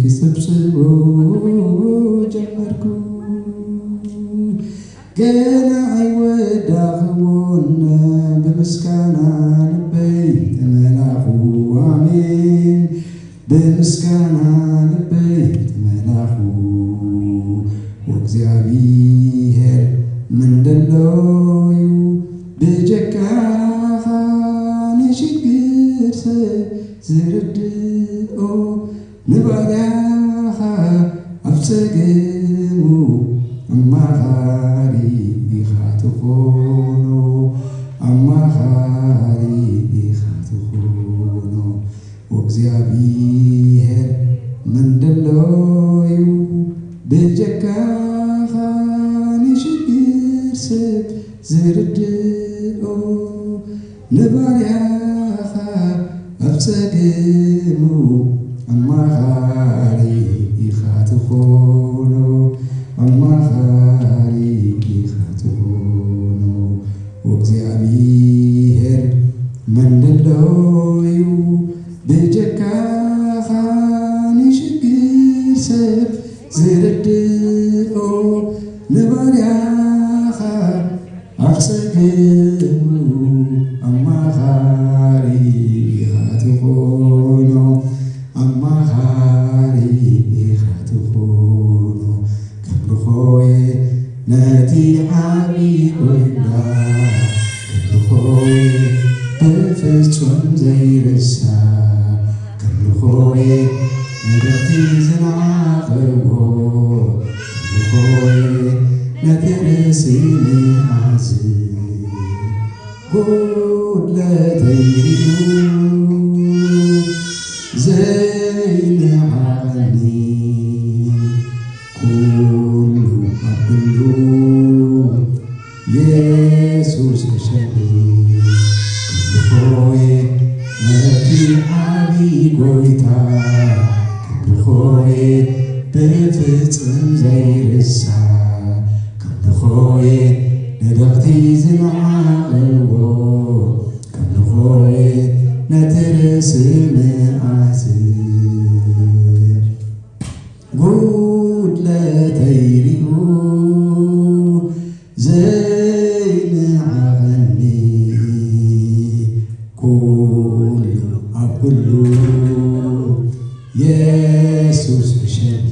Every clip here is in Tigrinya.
ክጽብጽቦ ጀመርኩ። ገና ኣይወዳእኩዎን፣ ብምስጋና ልበይ ተመላኹ። ኣሜን። ብምስጋና ልበይ ተመላኹ። ወእግዚኣብሔር ምን ደሎዩ ብጀካኻ ንሽግር ሰብ ዝርድኦ፣ ንባርያኻ ኣብ ጸገሙ ኣማኻሪ ኢኻ ትኾኖ፣ ኣማኻሪ ኢኻ ትኾኖ። ወእግዚኣብሔር ምን ደሎዩ ብጀካኻ ንሽግር ሰብ ዝርድኦ፣ ንባርያኻ ኣብ ጸገሙ ኣማኻሪ ኢኻ ትኾኖ፣ ኣማኻሪ ኢኻ ትኾኖ። ወእግዚኣብሔር መን ደሎዩ ብጀካኻ ንሽግር ሰብ ዝርድኦ፣ ንባርያኻ ኣብ ጸገሙ ኣማኻሪ ኢኻ ትኾኖ፣ ኣማኻሪ ኢኻ ትኾኖ። ከምልኾየ ነቲ ዓቢ ጎይታ፣ ከምልኾየ ብፍጹም ዘይርሳ፣ ከምልኾየ ንደቕቲ ዝነዓቕዎ፣ ከምልኾየ ነቲ ርእሲ ንኣዝን። ጉድለተይ ሪኡ ዘይነዓቐኒ፣ ኩሉ ኣብ ኩሉ የሱስ እሸኒ። ከምልኾየ ነቲ ዓቢ ጎይታ፣ ከምልኾየ ብፍጹም ዘይርሳ፣ ከምልኾየ ንደቕቲ ዝነዓቕዎ፣ ከምልኾየ ነቲ ርእሲ ንኣዝን። ጉድለተይ ሪኡ ዘይነዓቐኒ፣ ኩሉ ኣብ ኩሉ የሱስ እሸኒ።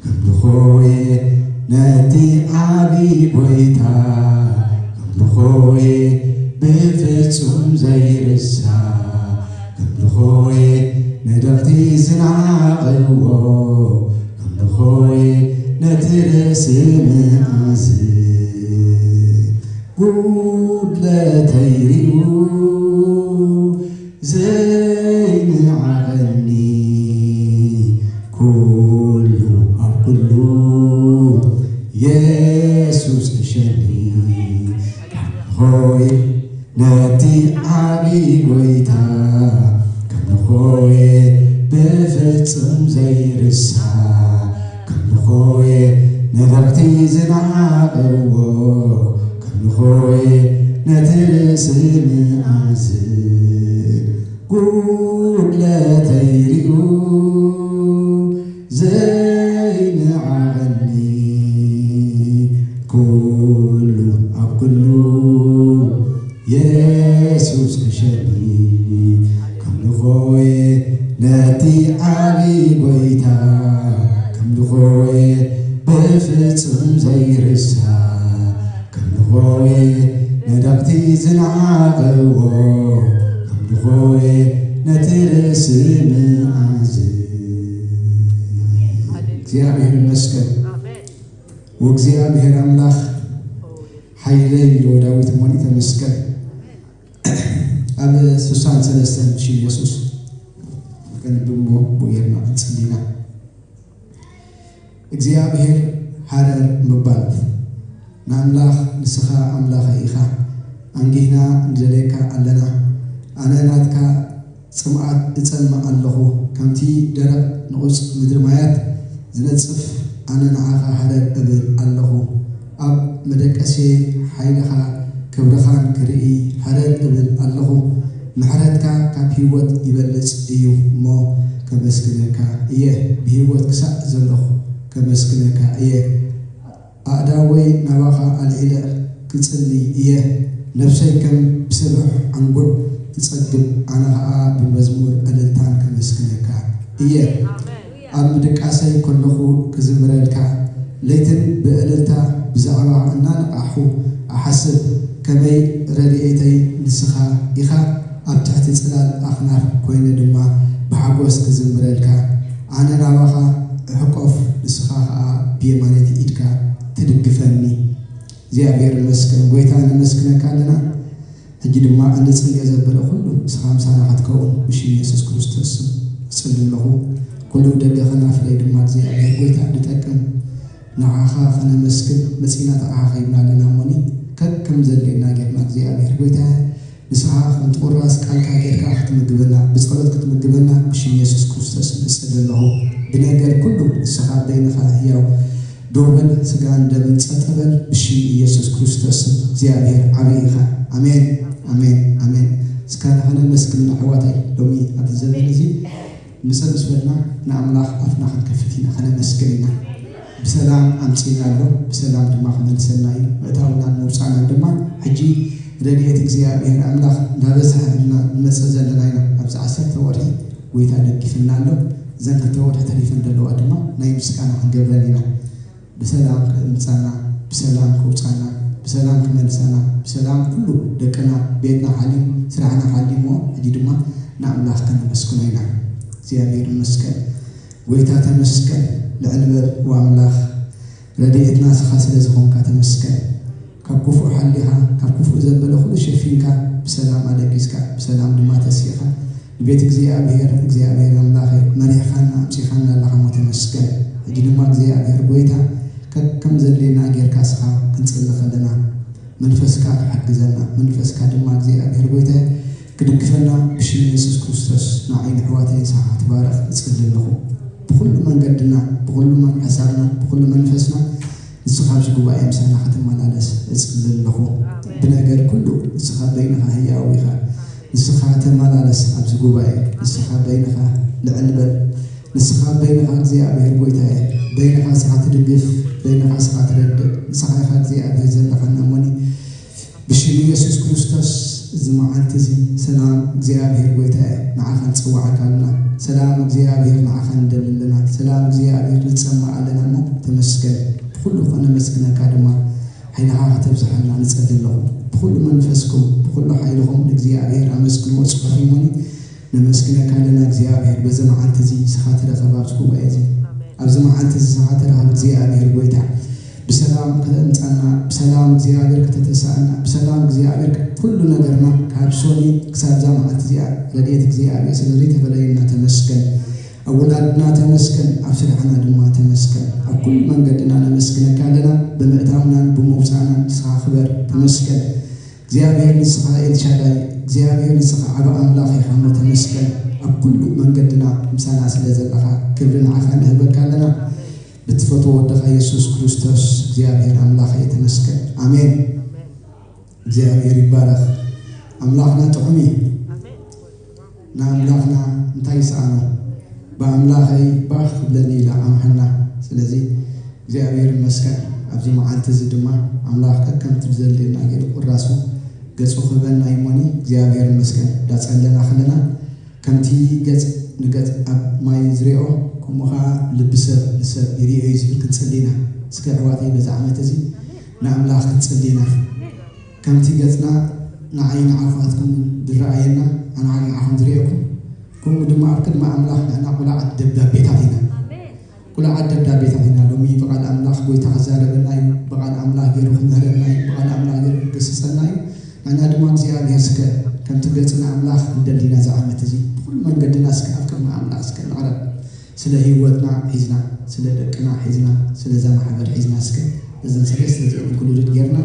ከምልኾየ ነቲ ዓቢ ጎይታ፣ ከምልኾየ ብፍጹም ዘይርሳ፣ ከምልኾየ ንደቕቲ ዝነዓቕዎ፣ ከምልኾየ ነቲ ርእሲ ንኣዝን። ጉድለተይ ሪኡ ዘይነዓቐኒ፣ ኩሉ ኣብ ኩሉ የሱስ እሸኒ። ከምልኾየ ነቲ ዓቢ ጎይታ፣ ከምልኾየ ብፍጹም ዘይርሳ፣ ከምልኾየ ንደቕቲ ዝነዓቕዎ፣ ከምልኾየ ነቲ ርእሲ ንኣዝን። ጉድለተይ ሪኡ ዘይነዓቐኒ፣ ኩሉ ኣብ ኩሉ የሱስ እሸኒ። ከምልኾየ ነቲ ዓቢ ጎይታ፣ ከምልኾየ ብፍጹም ዘይርሳ፣ ከምልኾየ ንደቕቲ ዝነዓቕዎ፣ ከምልኾየ ነቲ ርእሲ ንኣዝን። እግዚኣብሔር ይመስገን። ወእግዚኣብሔር ኣምላኽ ሓይለይ ኢልዎ ዳዊት እሞ ተመስገን። ኣብ ስሳን ሰለስተን ሽም የሱስ ከንብብ እሞ ብኡ ጌርና ክንጽሊ ኢና። እግዚኣብሔር ሃረር ምባል። ንኣምላኽ፣ ንስኻ ኣምላኸይ ኢኻ፣ ኣንጊህና ንደልየካ ኣለና። ኣነ ናትካ ጽምኣት እጸምእ ኣለኹ፣ ከምቲ ደረቕ ንቑጽ ምድሪ ማያት ዝነጽፍ፣ ኣነ ንዓኻ ሃረር እብል ኣለኹ። ኣብ መደቀስየ ሓይልኻ ክብርኻን ክርኢ ሃረር እብል ኣለኹ። ምሕረትካ ካብ ህይወት ይበልጽ እዩ እሞ፣ ከመስግነካ እየ። ብህይወት ክሳዕ ዘለኹ ከመስግነካ እየ። ኣእዳወይ ናባኻ ኣልዒለ ክጽሊ እየ። ነፍሰይ ከም ብሰብሕ ዓንጉዕ ትጸግብ፣ ኣነ ኸኣ ብመዝሙር ዕልልታን ከመስግነካ እየ። ኣብ ምድቃሰይ ከለኹ ክዝምረልካ፣ ለይትን ብዕልልታ ብዛዕባ እናነቓሕኹ እሓስብ። ከመይ ረድኤተይ ንስኻ ኢኻ፣ ኣብ ትሕቲ ጽላል ኣኽናፍ ኮይነ ድማ ብሓጎስ ክዝምረልካ። ኣነ ናባኻ እሕቆፍ፣ ንስኻ ኸኣ ብየማነይቲ ኢድካ ትድግፈኒ። እግዚኣብሔር ይመስገን። ጎይታ ነመስግነካ ኣለና። ሕጂ ድማ እንጽልዮ ዘበለ ኩሉ ንስኻ ምሳና ክትከውን ብሽም የሱስ ክርስቶስ ስም እጽሊ ኣለኹ። ኩሉ ደለኸና ፍለይ ድማ እግዚኣብሔር ጎይታ ንጠቅም ንዓኻ ከነመስግን መጺና ተዓኻ ከይብና ኣለና እሞኒ ከከም ዘድልየና ጌርና እግዚኣብሔር ጎይታ ንስኻ ከም ትቑራስ ቃልካ ጌርካ ክትምግበና ብጸሎት ክትምግበና ብሽም የሱስ ክርስቶስ እጽሊ ኣለኹ። ብነገር ኩሉ ንስኻ በይንኻ ህያው ዶብን ስጋን ደምን ጸጥ በል ብሽም ኢየሱስ ክርስቶስ ስም እግዚኣብሔር ዓቢ ኢኻ። ኣሜን ኣሜን ኣሜን። እስካ ንኸነመስግን ኣሕዋታይ ሎሚ ኣብዚ ዘመን እዚ ምጸ ምስ በልና ንኣምላኽ ኣፍና ክንከፍት ኢና ከነመስግን ኢና። ብሰላም ኣምጺእና ኣሎ ብሰላም ድማ ክመልሰና እዩ። ምእታውናን ምውጻእናን ድማ ሕጂ ረድኤት እግዚኣብሔር ኣምላኽ እንዳበዝሐ ኢና ንመጽእ ዘለና ኢና። ኣብዚ ዓሰርተ ወርሒ ጎይታ ደጊፍና ኣሎ። እዘን ክልተ ወርሒ ተሪፈን ዘለዋ ድማ ናይ ምስጋና ክንገብረን ኢና። ብሰላም ክእምጻና፣ ብሰላም ክውጻና፣ ብሰላም ክመልሰና፣ ብሰላም ኩሉ ደቅና ቤትና ሓልዩ ስራሕና ሓልዩሞ ሕጂ ድማ ንኣምላኽ ከነመስግኖ ኢና። እግዚኣብሔር ይመስገን። ጎይታ ተመስገን። ልዕል በል ወኣምላኽ ረድኤትና ስኻ ስለ ዝኾንካ ተመስገን። ካብ ክፉእ ሓሊኻ ካብ ክፉእ ዘበለ ኩሉ ሸፊንካ ብሰላም ኣለጊስካ ብሰላም ድማ ተሲእኻ ንቤት እግዚኣብሔር እግዚኣብሔር ኣምላኸ መሪሕኻና ኣምጺኻና ኣለኻ ሞ ተመስገን። ሕጂ ድማ እግዚኣብሔር ጎይታ ከከም ዘድልየና ጌርካ ስኻ ክንጽሊ ከለና መንፈስካ ክሕግዘና መንፈስካ ድማ እግዚኣብሔር ጎይታ ክድግፈና ብሽም የሱስ ክርስቶስ ንዓይ ንሕዋተይ ንስኻ ክትባረኽ እጽሊ ኣለኹ። ብኹሉ መንገድና ብኹሉ ሓሳብና ብኹሉ መንፈስና ንስኻ ኣብዚ ጉባኤ ምሳና ክትመላለስ እጽሊ ኣለኹ። ብነገር ኩሉ ንስኻ በይንኻ ህያው ኢኻ። ንስኻ ተመላለስ ኣብዚ ጉባኤ። ንስኻ በይንኻ ልዕል በል። ንስኻ በይንኻ እግዚኣብሔር ጎይታ እየ። በይንኻ ስኻ ትድግፍ፣ በይንኻ ስኻ ትረድእ። ንስኻ ኢኻ እግዚኣብሔር ዘለኻና እሞኒ ብሽም ኢየሱስ ክርስቶስ እዚ መዓልቲ እዚ ሰላም እግዚኣብሔር ጎይታ እየ ንዓኻ ንጽዋዓካ ኣለና። ሰላም እግዚኣብሔር ንዓኻ ንደሊ ኣለና። ሰላም እግዚኣብሔር ንጸማእ ኣለና እሞ ተመስገን። ብኹሉ ከነመስግነካ ድማ ሓይልኻ ከተብዝሓልና ንጸሊ ኣለኹ። ብኹሉ መንፈስኩም ብኹሉ ሓይልኹም ንእግዚኣብሔር ኣመስግንዎ ጽሑፍ እዩሞኒ ነመስግነካ ኣለና እግዚኣብሔር በዚ መዓልቲ እዚ ንስኻ ተረኸብ ኣብዚ ጉባኤ እዚ ኣብዚ መዓልቲ እዚ ንስኻ ተረኸብ እግዚኣብሔር ጎይታ ብሰላም ከተምጻና ብሰላም እግዚኣብሔር ከተተሳእና ብሰላም እግዚኣብሔር ኩሉ ነገርና ካብ ሶኒ ክሳብ እዛ መዓልቲ እዚኣ ረድኤት እግዚኣብሔር ስለ ዘይተፈለየና ተመስገን። ኣብ ውላድና ተመስገን፣ ኣብ ስራሕና ድማ ተመስገን። ኣብ ኩሉ መንገድና ነመስግነካ ኣለና። ብምእታውናን ብምውፃእናን ንስኻ ክበር፣ ተመስገን። እግዚኣብሔር ንስኻ ኤልሻዳይ፣ እግዚኣብሔር ንስኻ ዓቢ ኣምላኽ ኢኻ እሞ ተመስገን። ኣብ ኩሉ መንገድና ምሳና ስለ ዘለኻ ክብሪ ንዓኻ ንህበካ ኣለና። ብትፈትዎ ወድኻ የሱስ ክርስቶስ እግዚኣብሔር ኣምላኸይ ተመስገን። ኣሜን። እግዚኣብሔር ይባረኽ። ኣምላኽና ጥዑም እዩ። ንኣምላኽና እንታይ ይስኣኖ? ብኣምላኸይ ባህ ክብለኒ ኢላ ኣምሓና። ስለዚ እግዚኣብሔር ይመስገን። ኣብዚ መዓልቲ እዚ ድማ ኣምላኽ ከከምቲ ዘድልየና ገይሩ ቁራሱ ገጹ ክህበና እዩሞኒ እግዚኣብሔር ይመስገን። እንዳጸለና ከለና ከምቲ ገጽ ንገጽ ኣብ ማይ ዝሪኦ ከምኡ ኸዓ ልቢ ሰብ ንሰብ ይሪኦ እዩ ዝብል ክንጽሊ ኢና። እስከ ኣሕዋተይ በዚ ዓመት እዚ ንኣምላኽ ክንጽሊ ኢና። ከምቲ ገጽና ንዓይ ንዓኹም ኣትኩም ዝረኣየና ኣነ ንዓኹም ዝርእየኩም ከምኡ ድማ ኣብ ቅድሚ ኣምላኽ ንሕና ቁላዓት ደብዳቤታት ኢና። ቁላዓት ደብዳቤታት ኢና። ሎሚ ብቓል ኣምላኽ ጎይታ ክዛረበና እዩ። ብቓል ኣምላኽ ገይሩ ክምህረና እዩ። ብቓል ኣምላኽ ገይሩ ክገስጸና እዩ። ንሕና ድማ እግዚኣብሔር እስከ ከምቲ ገጽ ንኣምላኽ ንደሊ ኢና እዚ ዓመት እዚ ብኹሉ መንገድና እስከ ኣብ ቅድሚ ኣምላኽ እስከ ንቕረብ። ስለ ህይወትና ሒዝና፣ ስለ ደቅና ሒዝና፣ ስለዛ ማሕበር ሒዝና እስከ እዘን ሰለስተ እዚኦም included ጌርና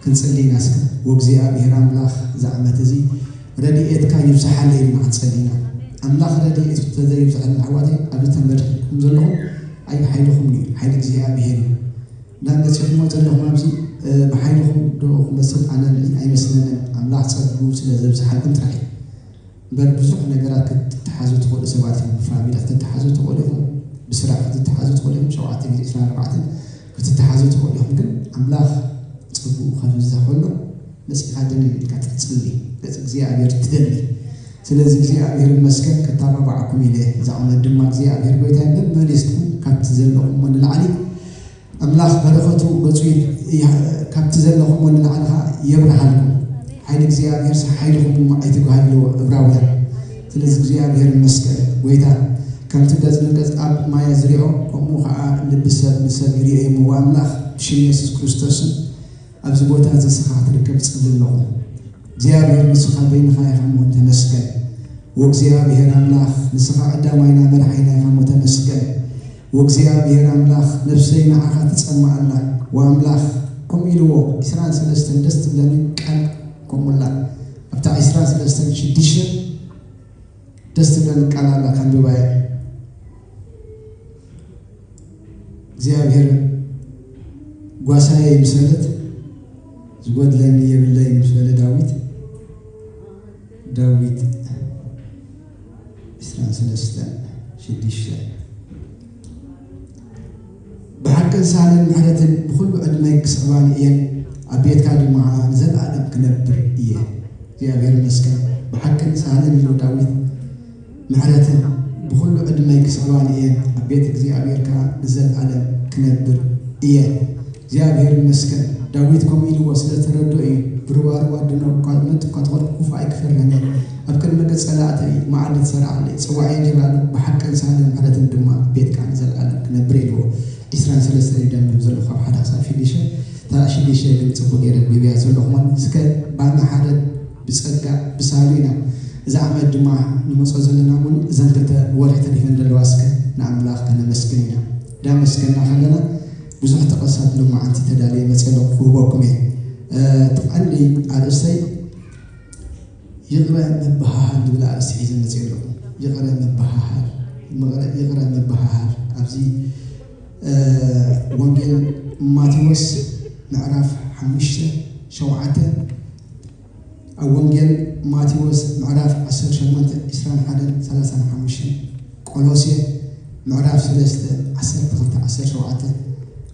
ክንጽሊ ኢና እስከ። ወእግዚኣብሔር ኣምላኽ እዚ ዓመት እዚ ረድኤትካ ይብዝሓለይ ኢልና ክንጸሊ ኢና። ኣምላኽ ረድኤቱ ተዘይብዝሓልና ኣሕዋተይ ኣብዚ ተመርሒልኩም ዘለኹም ኣይብሓይልኹምን እዩ፣ ሓይሊ እግዚኣብሔር እዩ። እንዳ መጺኹሞ ዘለኹም ኣብዚ ብሓይልኹም ዶ ክመስል ኣነ ኣይመስለንን። ኣምላኽ ጸግኡ ስለ ዘብዝሓልኩም ጥራሕ እዩ። እምበር ብዙሕ ነገራት ክትተሓዙ ትኽእሉ ሰባት ኢኹም። ብፋሚሊ ክትተሓዙ ትኽእሉ ኢኹም፣ ብስራሕ ክትተሓዙ ትኽእሉ ኢኹም። ሸውዓተ ግዜ ዕስራን ኣርባዕተን ክትተሓዙ ትኽእሉ ኢኹም። ግን ኣምላኽ ጽቡቕ ከብዝሕ ከሎ መጺኻ ደልል ኢልካ ትጽሊ፣ ገጽ እግዚኣብሔር ትደሊ። ስለዚ እግዚኣብሔር ይመስገን፣ ከተባብዓኩም ኢለ። እዛ ዓመት ድማ እግዚኣብሔር ጎይታይ መመሊስኩም ካብቲ ዘለኹሞ ንላዕሊ ኣምላኽ በረኸቱ ገጹ ይ-፣ ይ-፣ ካብቲ ዘለኹሞ ንላዕሊ ኸዓ የብርሃልኩም። ሓይሊ እግዚኣብሔር ሓይልኹም እሞ ኣይትጓሃዩ፣ እብራውያን። ስለዚ እግዚኣብሔር ይመስገን። ጎይታ ከምቲ ገጽ ንገጽ ኣብ ማይ ዝሪኦ፣ ከምኡ ኸዓ ልቢ ሰብ ንሰብ ይሪኦ እሞ፣ ኣምላኽ ብሽም የሱስ ክርስቶስን ኣብዚ ቦታ እዚ ንስኻ ክትርከብ እጽሊ ኣለኹ። እግዚኣብሔር ንስኻ በይንኻ ኢኻ እሞ ተመስገን። ወእግዚኣብሔር ኣምላኽ ንስኻ ቀዳማይና መራሒና ኢኻ እሞ ተመስገን። ወእግዚኣብሔር ኣምላኽ ነፍሰይ ንዓኻ ትጸምእ ኣላ። ወኣምላኽ ከምኡ ኢልዎ ዕስራን ሰለስተን ደስ ትብለኒ ቃል ከምኡ ኣላ። ኣብታ ዕስራን ሰለስተን ሽዱሽተ ደስ ትብለኒ ቃል ኣላ ከንብባ እየ። እግዚኣብሔር ጓሳየ ምስ በለት ዝጎድለኒ የብለይ ምስ በለ ዳዊት፣ ዳዊት ዕስራን ሰለስተን ሽዱሽተ ብሓቅን ሳህልን ምሕረትን ብኹሉ ዕድመይ ክስዕባኒ እየን፣ ኣብ ቤትካ ድማ ንዘለኣለም ክነብር እየ። እግዚኣብሔር ይመስገን። ብሓቅን ሳህልን ኢሉ ዳዊት ምሕረትን ብኹሉ ዕድመይ ክስዕባኒ እየን፣ ኣብ ቤት እግዚኣብሔር ከኣ ንዘለኣለም ክነብር እየ። እግዚኣብሔር ይመስገን። ዳዊት ከምኡ ኢልዎ ስለ ተረድኦ እዩ፣ ብሩባሩብ ኣድኖ እኳ መጥ እኳ ተኾንኩ ክፉእ ኣይክፈርህን እየ። ኣብ ቅድሚ ገጽ ጸላእተይ መዓልቲ ትሰርዓለይ፣ ጽዋዕየ እንጀራ ኣሎ፣ ብሓቅን ሳህልን ምሕረትን ድማ ኣብ ቤትካ ንዘለኣለም ክነብር እየ ኢልዎ። ዕስራን ሰለስተን እዩ ደንብብ ዘለኹ ካብ ሓደ ክሳብ ሽዱሽተ። እታ ሽዱሽተ ግን ጽቡቕ ገይረ ኣንቢበያ ዘለኹ ማለት እስከ ባና ሓደ ብጸጋ ብሳሉ ኢና እዛ ዓመት ድማ ንመጾ ዘለና እውን እዘን ክልተ ወርሒ ተሪፈን ዘለዋ እስከ ንኣምላኽ ከነመስግን ኢና። እንዳመስገና ከለና ብዙሕ ጠቐሳት ሎማዓንቲ ተዳልየ መጽእ ኣለኹ ክህበኩም እየ። እ፣ እቲ ቀንዲ ኣርእስተይ ይቕረ ምብህሃል ዝብል ኣርእስቲ ሒዘ መጽእ ኣለኹ። ይቕረ ምብህሃል፣ ምቕረ-፣ ይቕረ ምብህሃል ኣብዚ እ፣ ወንጌል ማቴዎስ ምዕራፍ ሓሙሽተ ሸውዓተ፣ ኣብ ወንጌል ማቴዎስ ምዕራፍ ዓሰርተ ሸሞንተ ዕስራን ሓደን ሰላሳን ሓሙሽተን፣ ቆሎሴ ምዕራፍ ሰለስተ ዓሰርተ ክልተ ዓሰርተ ሸውዓተ፣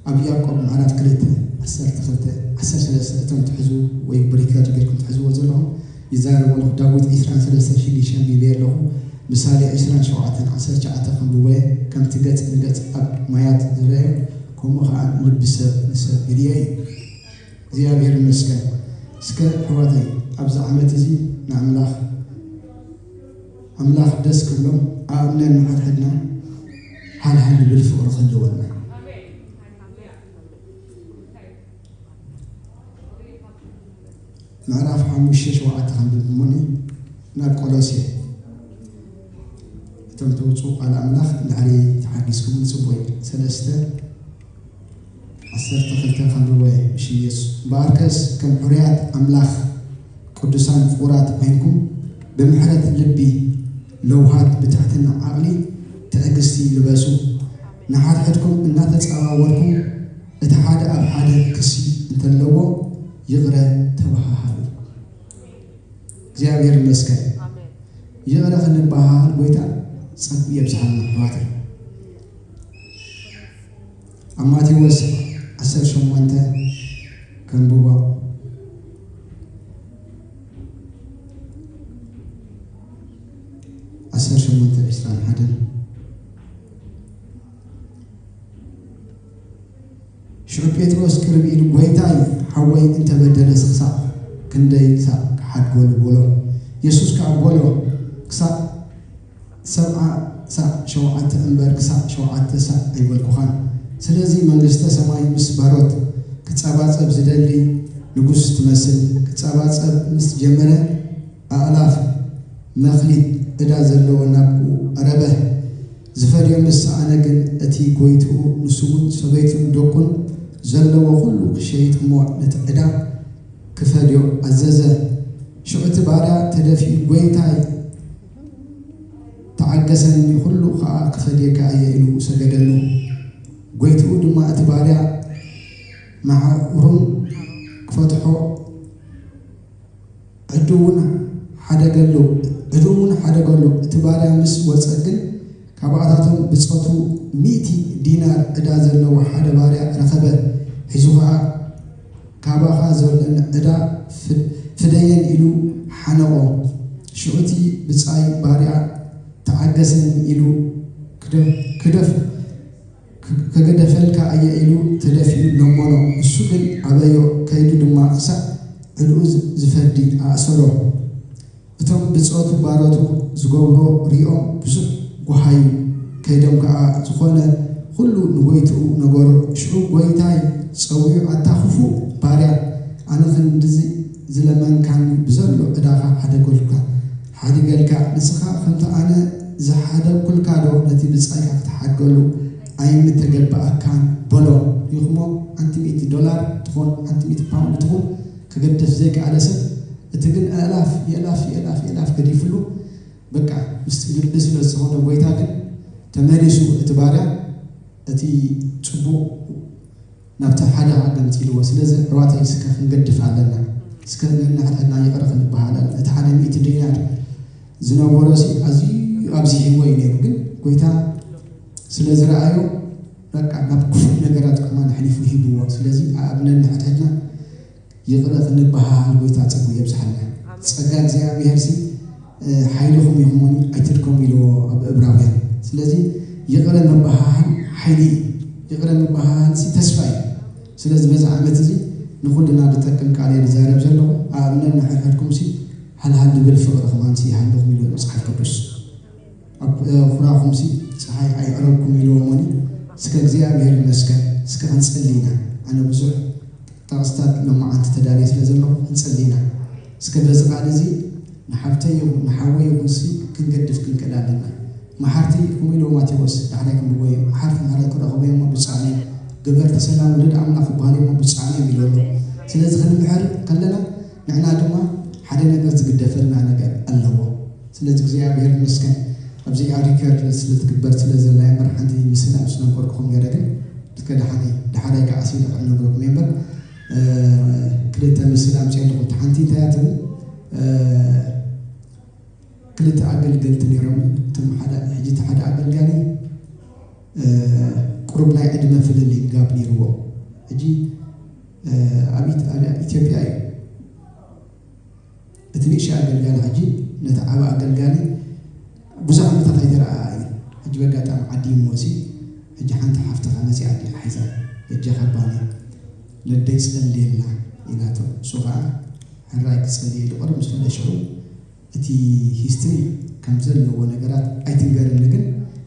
ኣብ ያዕቆብ ምዕራፍ ክልተ ዓሰርተ ክልተ ዓሰርተ ሰለስተ፣ እቶም ትሕዙ ወይ ብሪከርድ ጌርኩም ትሕዝዎ ዘለኹም ይዛረብ ኣለኹ። ዳዊት ዕስራን ሰለስተን ሽዱሽተ ኣንቢበ ኣለኹ። ምሳሌ ዕስራን ሸውዓተን ዓሰርተ ትሽዓተ ከንብቦ እየ። ከምቲ ገጽ ንገጽ ኣብ ማያት ዝረአዮ፣ ከምኡ ኸዓ ልቢ ሰብ ንሰብ ይርእዮ እዩ። እግዚኣብሔር ይመስገን። እስከ ኣሕዋተይ፣ ኣብዚ ዓመት እዚ ንኣምላኽ፣ ኣምላኽ ደስ ክብሎ፣ ኣብ እምነት ንሓድሕድና ሃልሃል ንብል ፍቕሪ ክህልወና። ምዕራፍ ሓሙሽተ ሸውዓተ ከንብብ እሞኒ ናብ ቆሎሴ። እቶም ተውፅኡ ቃል ኣምላኽ እንድሕሪ ተሓጊዝኩም ንፅቡይ። ሰለስተ ዓሰርተ ክልተ ከንብቦ እየ ብሽም የሱስ። እምበኣርከስ ከም ሕሩያት ኣምላኽ ቅዱሳን ፍቑራት ኮይንኩም ብምሕረት ልቢ ለውሃት ብትሕትና ዓቕሊ ትዕግስቲ ልበሱ። ንሓድሕድኩም እናተፀዋወርኩም እቲ ሓደ ኣብ ሓደ ክሲ እንተለዎ ይቕረ ተበሃሃሉ። እግዚኣብሔር ይመስገን። ኣሜን። ይቕረ ክንበሃሃል ጎይታ ጸጉ የብዝሓልና ኣሕዋተይ። ኣብ ማቴዎስ ዓሰርተ ሸሞንተ ከንብቦ። ዓሰርተ ሸሞንተ ዕስራን ሓደን። ሽዑ ጴጥሮስ ቅርብ ኢሉ፣ "ጐይታይ፣ ሓወይ እንተ በደለስ ክሳዕ ክንደይ ሳዕ ክሓድገሉ?" በሎ። የሱስ ከኣ በሎ፣ "ክሳዕ ሰብዓ ሳዕ ሸውዓተ እምበር፣ ክሳዕ ሸውዓተ ሳዕ ኣይበልኩኻን። ስለዚ መንግስተ ሰማይ ምስ ባሮት ክጸባጸብ ዝደሊ ንጉስ ትመስል። ክጸባጸብ ምስ ጀመረ፣ ኣእላፍ መኽሊት ዕዳ ዘለዎ ናብኡ ቀረበ። ዝፈድዮ ምስ ሰኣነ ግን፣ እቲ ጐይትኡ፣ ንሱ እውን ሰበይቱን ደቁን ዘለዎ ኹሉ ክሸይጥ እሞ ነቲ ዕዳ ክፈድዮ ኣዘዘ። ሽዑ እቲ ባርያ ተደፊኡ፣ ጐይታይ፣ ተዓገሰኒ፣ ኹሉ ኸኣ ክፈድየካ እየ" ኢሉ ሰገደሉ። ጐይትኡ ድማ እቲ ባርያ መሓሩን ክፈትሖ ዕድውን ሓደገሉ። ዕድውን ምስ ወጸ ግን፣ ካብኣታቶም ብጾቱ ሚእቲ ዲናር ዕዳ ዘለዎ ሓደ ባርያ ረኸበ። ሒዙ ኸኣ፣ ካባኻ ዘሎኒ ዕዳ ፍ-፣ ፍደየን ኢሉ ሓነቖ። ሽዑ እቲ ብጻይ ባርያ ተዓገሰኒ ኢሉ ክደ-፣ ክደፍ-፣ ክ-፣ ከገደፈልካ እየ ኢሉ ተደፊኡ ለመኖ። እሱ ግን ኣበዮ፣ ከይዱ ድማ ክሳዕ ዕድኡ ዝ-፣ ዝፈዲ ኣእሰሮ። እቶም ብጾቱ ባሮቱ ዝገብሮ ሪኦም ብዙሕ ጓሃዩ። ከይዶም ከኣ ዝኾነ ኩሉ ንጎይትኡ ነገሮ። ሽዑ ጎይታይ ጸዊዑ፣ ኣታ ክፉእ ባርያ፣ ኣነ ክንድዚ ዝለመንካኒ ብዘሎ ዕዳኻ ሓደገልካ፣ ሓዲገልካ፣ ንስኻ ከምቲ ኣነ ዝሓደግኩልካ ዶ ነቲ ብጻይካ ክትሓድገሉ ኣይምተገበኣካን? በሎ። ሪኢኹሞ፣ ሓንቲ ሚእቲ ዶላር ትኹን ሓንቲ ሚእቲ ፓውንድ ትኹን ክገድፍ ዘይከኣለ ሰብ፣ እቲ ግን ኣእላፍ የእላፍ የእላፍ የእላፍ ገዲፍሉ፣ በቃ ምስጢር ልቢ ስለ ዝኾነ ጎይታ ግን ተመሊሱ እቲ ባርያ እቲ ጽቡቕ ናብቲ ሓደ ኣገምቲልዎ። ስለዚ ኣሕዋተይ እስከ ክንገድፍ ኣለና። እስከ ነንሕድሕድና ይቕረ ክንበሃል ኣለና። እቲ ሓደ ሚእቲ ዲናር ዝነበሮ ሲ ኣዝዩ ኣብዚሕዎ እዩ ነይሩ፣ ግን ጎይታ ስለ ዝረኣዮ በቃ ናብ ክፉእ ነገራት ከማን ኣሕሊፉ ሂብዎ። ስለዚ ኣብ ነንሕድሕድና ይቕረ ክንበሃል ጎይታ ጸጉ የብዝሓልና። ጸጋ እግዚኣብሔር ሲ፣ እ፣ ሓይልኹም ይኹን ኣይትድከሙ ኢልዎ ኣብ እብራውያን። ስለዚ ይቕረ ምበሃል ሓይሊ እዩ። ይቕረ ምበሃል ሲ ተስፋ እዩ። ስለዚ በዚ ዓመት እዚ ንኹልና ዝጠቅም ቃል እየ ዝዛረብ ዘለኹ። ኣብ ነንሕድሕድኩም ሲ ሃልሃል ዝብል ፍቕሪ ከማን ሲ ይሃልኹም ኢሉ መጽሓፍ ቅዱስ። ኣብ፣ እ፣ ኩራኹም ሲ ጸሓይ ኣይዕረብኩም ኢልዎ እሞኒ። እስከ እግዚኣብሔር ይመስገን። እስከ ክንጸሊ ኢና። ኣነ ብዙሕ ጥቕስታት ሎማዓንቲ ተዳልየ ስለ ዘለኹ ክንጸሊ ኢና። እስከ በዚ ቃል እዚ ንሓፍተይ ይኹን ንሓወይ ይኹን ሲ ክንገድፍ ክንክእል ኣለና። መሓርቲ ከምኡ ኢልዎ ማቴዎስ ዳሕራይ ክንብቦ እዩ። መሓርቲ ምሕረት ክረኽቡ እዮም ብፁዓን እዮም። ገበርቲ ሰላም ውሉድ ኣምላኽ ክበሃሉ እዮም ብፁዓን እዮም ኢሉ ኣሎ። ስለዚ ክንምሕር ከለና ንዕና ድማ ሓደ ነገር ዝግደፈልና ነገር ኣለዎ። ስለዚ እግዚኣብሔር ይመስገን። ኣብዚ ኣብ ሪከርድ ስለ ትግበር ስለ ዘላ እምበር ሓንቲ ምስላ ምስ ነገርኩኹም ነይረ፣ ግን እስከ ደሓነይ፣ ደሓራይ ከኣ ሲለ ክነግረኩም እየ እምበር፣ እ፣ ክልተ ምስላ ኣምፅኤ ኣለኹ። እቲ ሓንቲ እንታይ እያ ትብል? እ፣ ክልተ ኣገልገልቲ ነይሮም። እቶም ሓደ፣ ሕጂ እቲ ሓደ ኣገልጋሊ፣ እ፣ ቁሩብ ናይ ዕድመ ፍልልይ ጋብ ነይርዎ። ሕጂ፣ እ፣ ኣብ ኢት-፣ ኣብ ኢትዮጵያ እዩ። እቲ ንእሽተይ ኣገልጋሊ ሕጂ ነቲ ዓቢ ኣገልጋሊ ብዙሕ ዓመታት ኣይተረኣኣ እዩ። ሕጂ በጋጣሚ ዓዲ ይመሲ፣ ሕጂ ሓንቲ ሓፍትኻ መጺኣ ኣዲኣ ሒዛ፣ በጃኻ ባኒ ነደይ ጸልየልና ኢላቶ። እሱ ኸኣ ሕራይ ክጸልየ ኢሉ ቅርብ ምስ በለ ሽዑ እቲ ሂስትሪ ከም ዘለዎ ነገራት ኣይትንገርኒ፣ ግን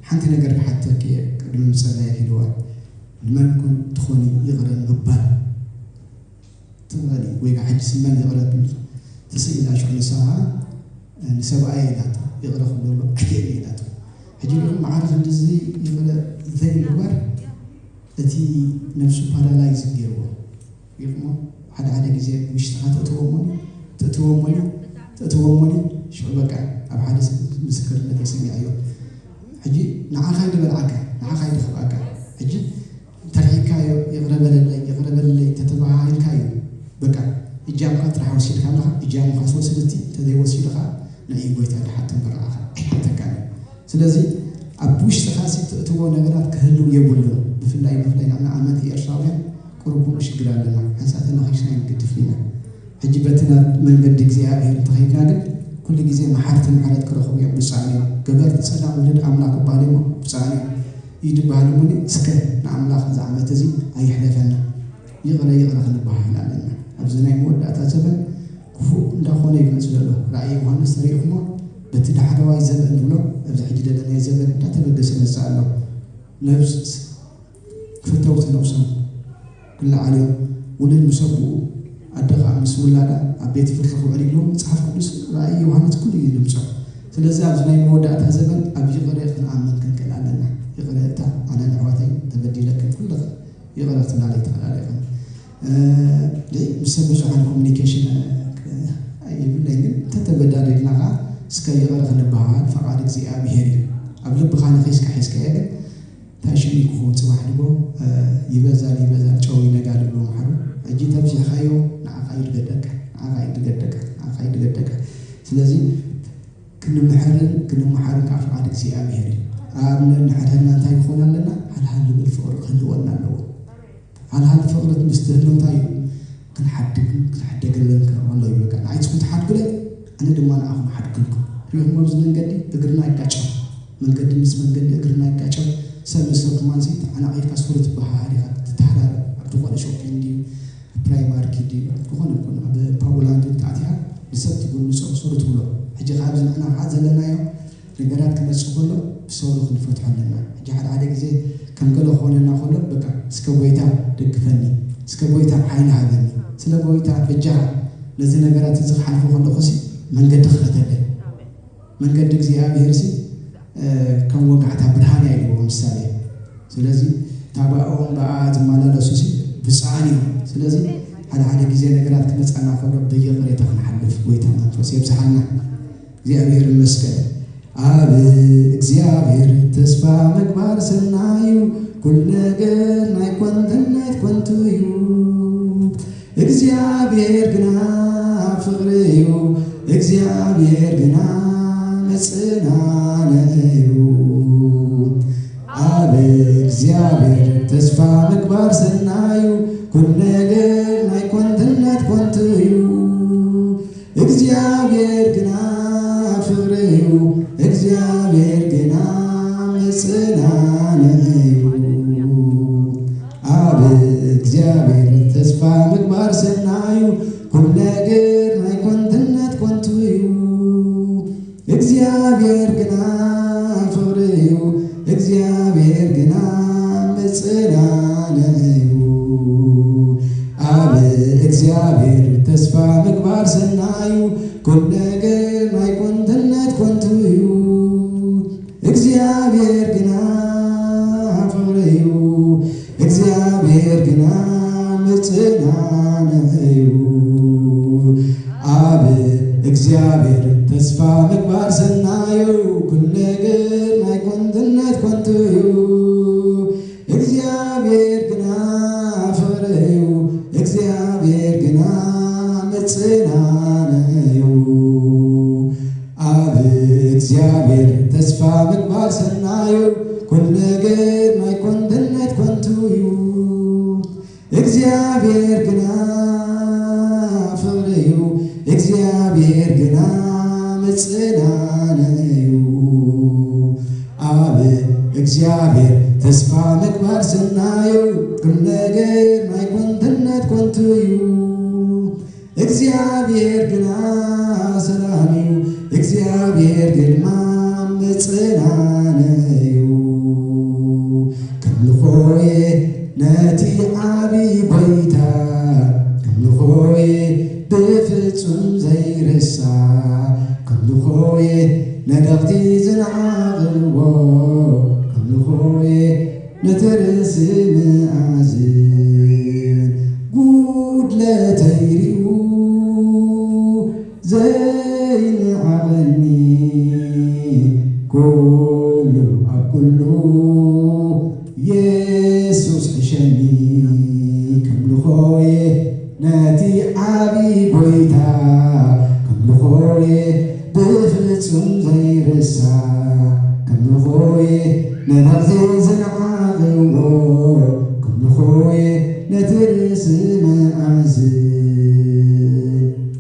ሓንቲ ነገር ክሓተኪ እየ ቅድሚ ምጸላየኪ ኢልዋ። ንመን ኮን ትኾኒ ይቕረ ንምባል ትኽእሊ ወይ ከዓ ሕጂ ስመን ይቕረ ትብል ትስእላ ሽዑ ንሳ ከዓ ንሰብኣየ ኢላቶ ይቕረ ክብለሉ ኣየኒ ኢላቶ። ሕጂ ሪኢኹም መዓረ ክንድዚ ይቕረ ዘይምግባር እቲ ነብሱ ፓራላይዝ ገይርዎ። ሪኢኹሞ ሓደ ሓደ ግዜ ውሽጥኻ ተእትዎ እሞኒ ተእትዎ እሞኒ ተእትዎ እሞኒ ሽዑ በቃ ኣብ ሓደ ምስክርነት የሰሚዐዮ። ሕጂ ንዓኻ ይድበልዓካ ንዓኻ ይድኽብኣካ። ሕጂ ተርሒካዮ ይቕረ በለለይ ይቕረ በለለይ ተተባሃሂልካ እዩ በቃ እጃምካ ጥራሕ ወሲድካ ኣለኻ። እጃምካ ትወስድ እቲ እንተዘይወሲድኻ ንዒ ጎይታ ድሓቶ እምበር ንዓኻ ኣይሓተካን እዩ። ስለዚ ኣብ ውሽጥኻ ሲ ትእትዎ ነገራት ክህልው የብሉን። ብፍላይ ብፍላይ ንዓና ኣመንቲ ኤርትራውያን ቁሩብ ከምኡ ሽግር ኣለና። ሓንሳእ ተነኺስና ይንግድፍ ኢና። ሕጂ በቲ ናብ መንገዲ እግዚኣብሔር እንተኸይድና ግን ኩሉ ግዜ መሓርቲ ምሕረት ክረኽቡ እዮም ብፁዓን እዮም። ገበርቲ ጸላም ውሉድ ኣምላኽ ክበሃሉ እዮም ብፁዓን እዮም። ይድበሃል እሞኒ እስከ ንኣምላኽ እዚ ዓመት እዚ ኣይሕለፈና። ይቕረ ይቕረ ክንበሃል ኣለና። ኣብዚ ናይ መወዳእታ ዘበን ክፉእ እንዳኾነ ይመጽእ ዘሎ። ራእይ ዮሃንስ ተሪእኹሞ በቲ ዳሕረዋይ ዘበን ንብሎ ኣብዚ ሕጂ ዘለናዮ ዘበን እንዳተበገሰ ይመጽእ ኣሎ። ነብስ ፈተውቲ ነብሶም ክለዓሉ እዮም። ውሉድ ምስ ኣቦኡ ኣደ ኸዓ ምስ ውላዳ ኣብ ቤት ፍርዲ ክውዕል ኢሉ መጽሓፍ ቅዱስ ራእይ ዮሃንስ ኩሉ እዩ ድምጾ። ስለዚ ኣብዚ ናይ መወዳእታ ዘበን ኣብ ይቕረ ክንኣምን ክንክእል ኣለና። ይቕረ እታ ኣነ ንኣሕዋተይ ተበዲለክን ኩልኽን ይቕረ ክትብላለይ ትኽእላ ኢኹም። እ፣ ምስ ሰብ ብዙሓን ኮሚኒኬሽን፣ እ፣ የብለይን፣ ግን እንተተበዳደልና ኸዓ እስከ ይቕረ ክንበሃል ፈቓድ እግዚኣብሄር እዩ። ኣብ ልብኻ ነኺስካ ሒዝካዮ ግን እንታይ ሽም እዩ ክኸውን ጽባሕ ንግሆ፣ እ፣ ይበዛል ይበዛል ጨው ይነጋል ይብሉ መሓሩ። ሕጂ ተብዚሕካዮ ንዓኻ እዩ ድገደካ፣ ንዓኻ እዩ ድገደካ፣ ንዓኻ እዩ ድገደካ። ስለዚ ክንምሕርን ክንመሓርን ከዓ ፍቓድ እግዚኣብሔር እዩ። ኣብ ነንሕድሕድና እንታይ ክኾን ኣለና? ሓልሓል ልብል ፍቕሪ ክህልወና ኣለዎ። ሓልሓል ፍቕሪ ምስ ትህልው እንታይ እዩ? ክንሓድግን ክንሕደገለን ከሎ እዩ። በቃ ንዓይ ንስኹም ትሓድጉለይ፣ ኣነ ድማ ንዓኹም ሓድግልኩም። ሪኢኹም ኣብዚ መንገዲ እግርና ይጋጨው፣ መንገዲ ምስ መንገዲ እግርና ይጋጨው። ሰብ ምስ ሰብ ከማን ተዓናቒፍካ ሶሪ ትበሃሃል ኢኻ፣ ትተሓራረብ። ኣብ ዝኾነ ሾፒንግ ድዩ፣ ፕራይማርኪ ድዩ፣ ኣብ ዝኾነ ይኹን ኣብ ፓውላንድ ተኣቲኻ ንሰብ ትጉንጾ ሶሪ ትብሎ። ሕጂ ካብዚ ንሕና ከዓ ዘለናዮ ነገራት ክመጽእ ከሎ ብሰውሩ ክንፈትሖ ኣለና። ሕጂ ሓደ ሓደ ግዜ ከም ገለ ክኾነና ከሎ በቃ እስከ ጎይታ ደግፈኒ፣ እስከ ጎይታ ሓይሊ ሃበኒ፣ ስለ ጎይታ በጃኻ ነዚ ነገራት እዚ ክሓልፎ ከለኹሲ መንገዲ ክፈተለይ። መንገዲ እግዚኣብሔር ሲ ከም ወጋሕታ ብርሃን እያ ኢልዎ ምሳሌ። ስለዚ እታ ብኣኦም ብኣ ዝመላለሱ ሲ ብፅዓን እዮም። ስለዚ ሓደ ሓደ ግዜ ነገራት ክመፃና ከሎ ብይቕሬታ ክንሓልፍ ጎይታ መንፈስ የብዝሓልና። እግዚኣብሔር ይመስገን። ኣብ እግዚኣብሔር ተስፋ ምግባር ሰናዩ፣ ኩሉ ነገር ናይ ኮንተነት ኮንቱ እዩ። እግዚኣብሔር ግና ፍቕሪ እዩ፣ እግዚኣብሔር ግና መጽናንዒ እዩ። ኣብ እግዚኣብሔር ተስፋ ምግባር ሰናዩ፣ ኩሉ ነገር ናይ ኮንተነት ኮንቱ እዩ። እግዚኣብሔር ግና ፍቕሪ እዩ፣ እግዚኣብሔር ግና መጽናንዒ እዩ። ኣብ እግዚኣብሔር ተስፋ ምግባር ሰናዩ፣ ኩሉ ነገር ናይ ኮንትነት ኮንቱ እዩ። እግዚኣብሔር ግና ፍቕሪ እዩ፣ እግዚኣብሔር ግና መጽናንዒ እዩ። ኣብ እግዚኣብሔር ተስፋ ምግባር ሰናዩ፣ ኩሉ ነገር ናይ ኮንትነት ኮንቱ እዩ። እግዚኣብሔር ግና ፍቕሪ እዩ፣ እግዚኣብሔር ግና መጽናንዒ እዩ። ኣብ እግዚኣብሔር ተስፋ ምግባር ሰናዩ፣ ኩሉ ነገር ናይ ኮንትነት ኮንቱ እዩ። እግዚኣብሔር ግና ፍቕሪ እዩ፣ እግዚኣብሔር ግና መጽናንዒ እዩ። ኣብ እግዚኣብሔር ተስፋ ምግባር ሰናዩ፣ ኩሉ ነገር ናይ ኮንትነት ኮንቱ እዩ። እግዚኣብሔር ግና ፍቕሪ እዩ፣ እግዚኣብሔር ግና መጽናንዒ እዩ። ኣብ እግዚኣብሔር ተስፋ ምግባር ሰናዩ፣ ኩሉ ነገር ናይ ኮንትነት ኮንቱ እዩ። እግዚኣብሔር ግና ሰላም እዩ፣ እግዚኣብሔር ግርማ መጽናንዒ እዩ። ከምልኾየ ነቲ ዓቢ ጎይታ፣ ከምልኾየ ብፍጹም ዘይርሳዕ፣ ከምልኾየ ነደቕቲ ዝንዓቕዎ፣ ከምልኾየ ነቲ ርእሲ መኣዝን ጉድለተይ ሪኡ ዘይንዓቐኒ፣ ኩሉ ኣብ ኩሉ የሱስ ሕሸኒ። ከምልኾየ ነቲ ዓቢ ጎይታ፣ ከምልኾየ ብፍጹም ዘይርሳዕ፣ ከምልኾየ ነደቕቲ ዝንዓቕዎ፣ ከምልኾየ ነቲ ርእሲ መኣዝን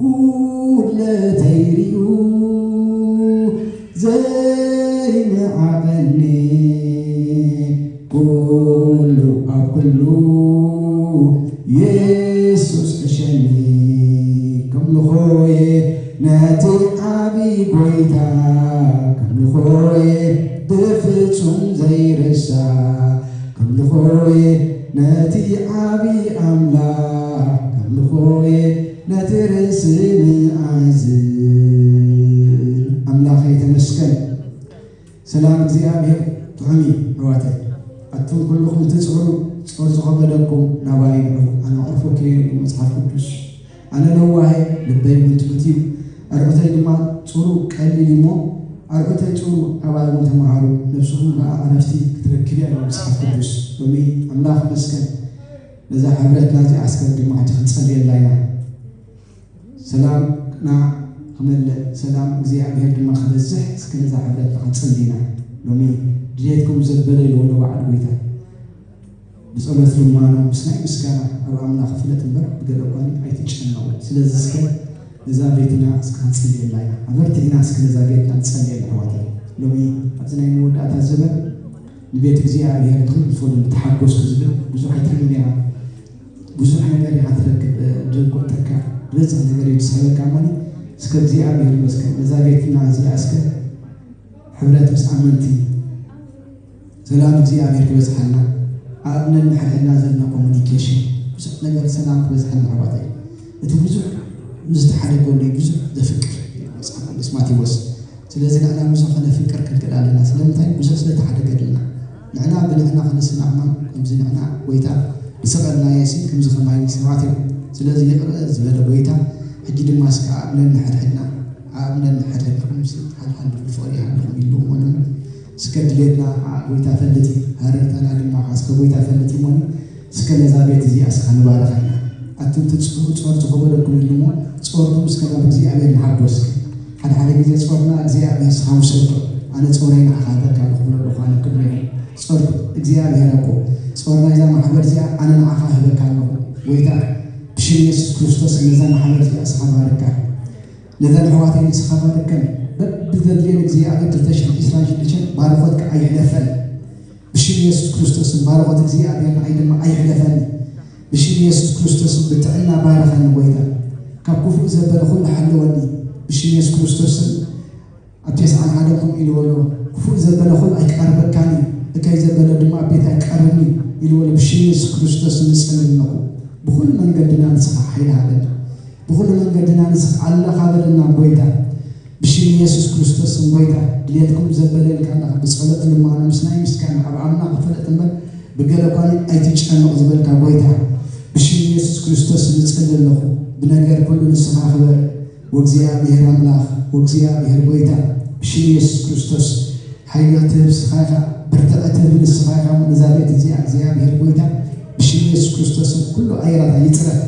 ጉድለተይ ሪኡ ዘይንዓቐኒ፣ ኩሉ ኣብ ኩሉ የሱስ ሕሸኒ። ከምልኾየ ነቲ ዓቢ ጎይታ፣ ከምልኾየ ብፍጹም ዘይርሳዕ፣ ከምልኾየ ነቲ ዓቢ ኣምላኽ፣ ከምልኾየ ነቲ ርእሲ መኣዝን። ኣምላኸይ ተመስገን። ሰላም እግዚኣብሔር ጥዑም እዩ ኣሕዋተይ። ኣቱም ኩልኹም እቲ ጾሩ ጾር ዝኸበደኩም ናባይ ንዑ፣ ኣነ ኣዕርፈኩም ኢሉ መጽሓፍ ቅዱስ። ኣነ ለዋህ እየ፣ ልበይ እውን ትሑት እዩ። ኣርዑተይ ድማ ጾሩ ቀሊል እዩ እሞ፣ ኣርዑተይ ጾሩ ካባይ እውን ተምሃሩ፣ ነፍስኹም ከኣ ዕረፍቲ ክትረክብ እያ ይብል መጽሓፍ ቅዱስ። ሎሚ ኣምላኽ ይመስገን ነዛ ሕብረትና እዚኣ እስከ ድማ ሕጂ ክንጸልየላ ኢና። ሰላምና ክመልእ፣ ሰላም እግዚኣብሔር ድማ ክበዝሕ፣ እስከ ነዛ ሕብረትና ክንጽሊ ኢና። ሎሚ ድሌትኩም ዘበለ ኢልዎ ኣሎ በዓል ጎይታ። ብጸሎት ልማኖ ምስ ናይ ምስጋና ኣብ ኣምላኽ ፍለጥ እምበር ብገለ እኳ ኣይትጨነቑ። ስለዚ እስከ ነዛ ቤትና እስከ ክንጽልየላ ኢና። ኣበርቲዕና እስከ ነዛ ቤትና ንጸልየላ ኣሕዋተይ። ሎሚ ኣብዚ ናይ መወዳእታ ዘመን ንቤት እግዚኣብሔር ንኽንፈሉ ተሓጎስኩ ዝብል ብዙሕ ኣይትርእዩ ነይራ። ብዙሕ ነገር ኢኻ ትረክብ፣ እ፣ ደንቆጠካ ዝበዝሕ ነገር እዩ ዝስሕበካ እሞ እስከ እግዚኣብሔር ይመስገን ነዛ ቤትና እዚኣ እስከ ሕብረት ምስ ኣመንቲ ሰላም እግዚኣብሔር ክበዝሓልና ኣብ ነንሕድሕድና ዘለና ኮሙኒኬሽን ብዙሕ ነገር ሰላም ክበዝሓልና ኣሕዋተይ። እቲ ብዙሕ ዝተሓደገሉ እዩ ብዙሕ ዘፍቅር መጽሓፍ ቅዱስ ማቴዎስ። ስለዚ ንሕና ብዙሕ ከነፍቅር ክንክእል ኣለና። ስለምንታይ? ብዙሕ ስለተሓደገልና። ንሕና ብንሕና ክንስማዕማዕ ከምዚ ንሕና ጎይታ ዝሰቐልናዮ ሲ ከምዚ ከማይ ሰባት እዮም። ስለዚ ይቕረ ዝበለ ጎይታ ሕጂ ድማ እስከ ኣብ ነንሕድሕድና ኣብ ነንሕድሕድኩም ሲ ሓድሓድ ብፍቕሪ ይሃልኹም ኢሉ እሞ እስከ ድሌትና ከዓ ጎይታ ፈልጥ እዩ። ሃረርታና ድማ ከዓ እስከ ጎይታ ፈልጥ እዩ እሞ እስከ ነዛ ቤት እዚኣ እስከ ንባርኻ ኢና። ኣቱም ትጽ-፣ ጾር ዝኸበደኩም ኢሉ እሞ ጾርኩም እስከ ናብ እግዚኣብሔር ንሓጎስ። ሓደ ሓደ ግዜ ጾርና እግዚኣብሔር እስኻ ውሰዶ። ኣነ ጾረይ ንዓኻ ሃበካ ኣለኹ ብሎ ኣለኹ ኣነ ቅድሚኹም። ጾር እግዚኣብሔር ኣቦ፣ ጾር ናይዛ ማሕበር እዚኣ ኣነ ንዓኻ ህበካ ኣለኹ። ጎይታ ብሽም የሱስ ክርስቶስ ነዛ ማሕበር እዚኣ እስኻ ባርካ። ነዘን ኣሕዋተይ ንስኻ ባርከን። በብዘድልየን እግዚኣብሔር ክልተ ሽሕን ዕስራን ሽዱሽተን ባርኾትካ ኣይሕለፈን። ብሽም የሱስ ክርስቶስን ባርኾት እግዚኣብሔር ንዓይ ድማ ኣይሕለፈኒ። ብሽም የሱስ ክርስቶስን ብጥዕና ባርኸኒ ጎይታ። ካብ ክፉእ ዘበለ ኩሉ ሓልወኒ። ብሽም የሱስ ክርስቶስን ኣብ ተስዓን ሓደን ከምኡ ኢልዎ ኣሎ። ክፉእ ዘበለ ኩሉ ኣይቀርበካን እዩ። እከይ ዘበለ ድማ ኣብ ቤት ኣይቀርብን እዩ ኢልዎ ኣሎ። ብሽም የሱስ ክርስቶስ ንጽሊ ኣለኹ። ብኹሉ መንገድና ንስኻ ሓይሊ ሃበኒ። ብኹሉ መንገድና ንስኻ ኣለኻ በለና ጎይታ። ብሽም የሱስ ክርስቶስ ስም ጎይታ፣ ድሌትኩም ዘበለ ኢልካ ኣለኻ። ብጸሎት ልማኖ ምስ ናይ ምስጋና ኣብ ኣምላኽ ክፈለጥ እምበር ብገለ እኳ ኣይትጨነቕ ዝበልካ ጎይታ፣ ብሽም የሱስ ክርስቶስ ንጽሊ ኣለኹ። ብነገር ኩሉ ንስኻ ክበር፣ ወእግዚኣብሔር ኣምላኽ፣ ወእግዚኣብሔር ጎይታ፣ ብሽም የሱስ ክርስቶስ ሓይሊ ክትህብ ንስኻ ኢኻ፣ ብርትዒ ትህብ ንስኻ ኢኻ። እዛ ቤት እዚኣ እግዚኣብሔር ጎይታ፣ ብሽም የሱስ ክርስቶስ ኩሉ ኣየራታ ይጽረፍ።